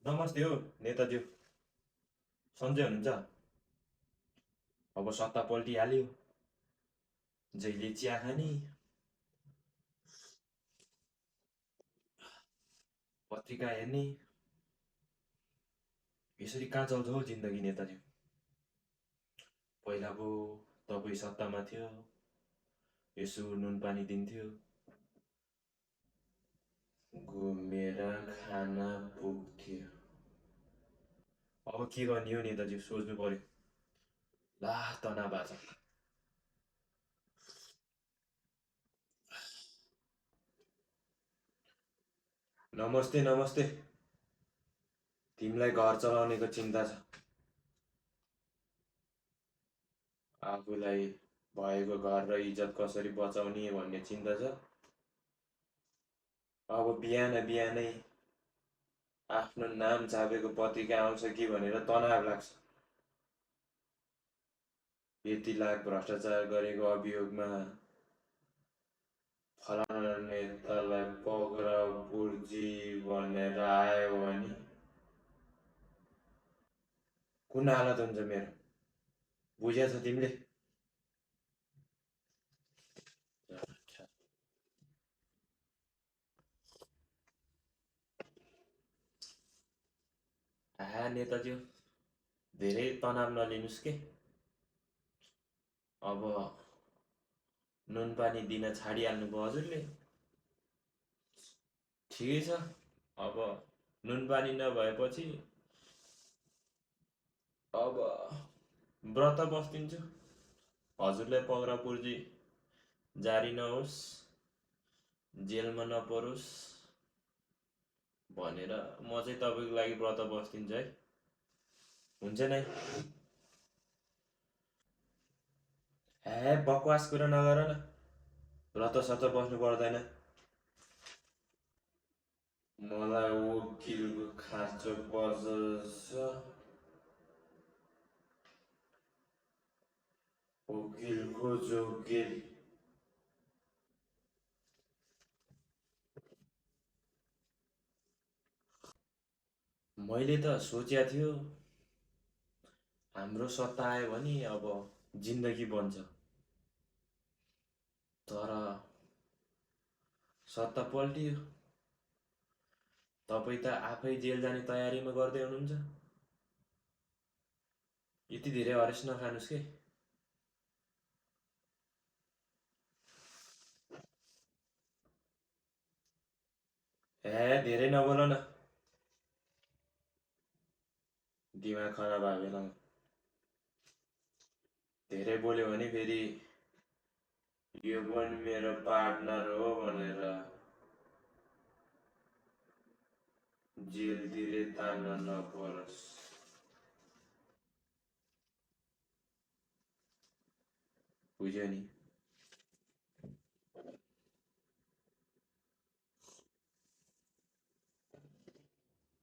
नमस्ते हो नेताज्यू, सन्चै हुनुहुन्छ? अब सत्ता पल्टिहाल्यो, जहिले चिया खाने, पत्रिका हेर्ने, यसरी कहाँ चल्छ हो जिन्दगी नेताज्यू? पहिला पो तपाईँ सत्तामा थियो, यसो नुन पानी दिन्थ्यो, घुमेर खाना पुग्थ्यो। अब के गर्ने हो नेताज्यू, सोच्नु पर्यो। ला तनाव आज। नमस्ते नमस्ते, तिमीलाई घर चलाउनेको चिन्ता छ। आफूलाई भएको घर र इज्जत कसरी बचाउने भन्ने चिन्ता छ। अब बिहान बिहानै आफ्नो नाम छापेको पत्रिका आउँछ कि भनेर तनाव लाग्छ। यति लाख भ्रष्टाचार गरेको अभियोगमा फलाना नेतालाई पक्राउ पुर्जी भनेर आयो भने कुन हालत हुन्छ मेरो, बुझेछ तिमीले? नेताज्यू, धेरै तनाव नलिनुस् के। अब नुन पानी दिन छाडिहाल्नु भयो हजुरले। ठिकै छ, अब नुन पानी नभएपछि अब व्रत बस्दिन्छु। हजुरलाई पक्राउ पुर्जी जारी नहोस्, जेलमा नपरोस् भनेर म चाहिँ तपाईँको लागि व्रत बस्दिन्छु है। हुन्छ नै? बकवास कुरा नगर न, व्रत सत बस्नु पर्दैन। मलाई वकिलको खाँचो पर्छ। वकिलको जोकिल। मैले त सोचेको थियो हाम्रो सत्ता आयो भने अब जिन्दगी बन्छ, तर सत्ता पल्टियो। तपाईँ त आफै जेल जाने तयारीमा गर्दै हुनुहुन्छ। यति धेरै हरेस नखानुस् के। धेरै नबोल न, दिमाग खराब भयो बेलामा। धेरै बोल्यो भने फेरि यो पनि मेरो पार्टनर हो भनेर जेलतिरै तान्न नपरोस्। बुझ्यो नि?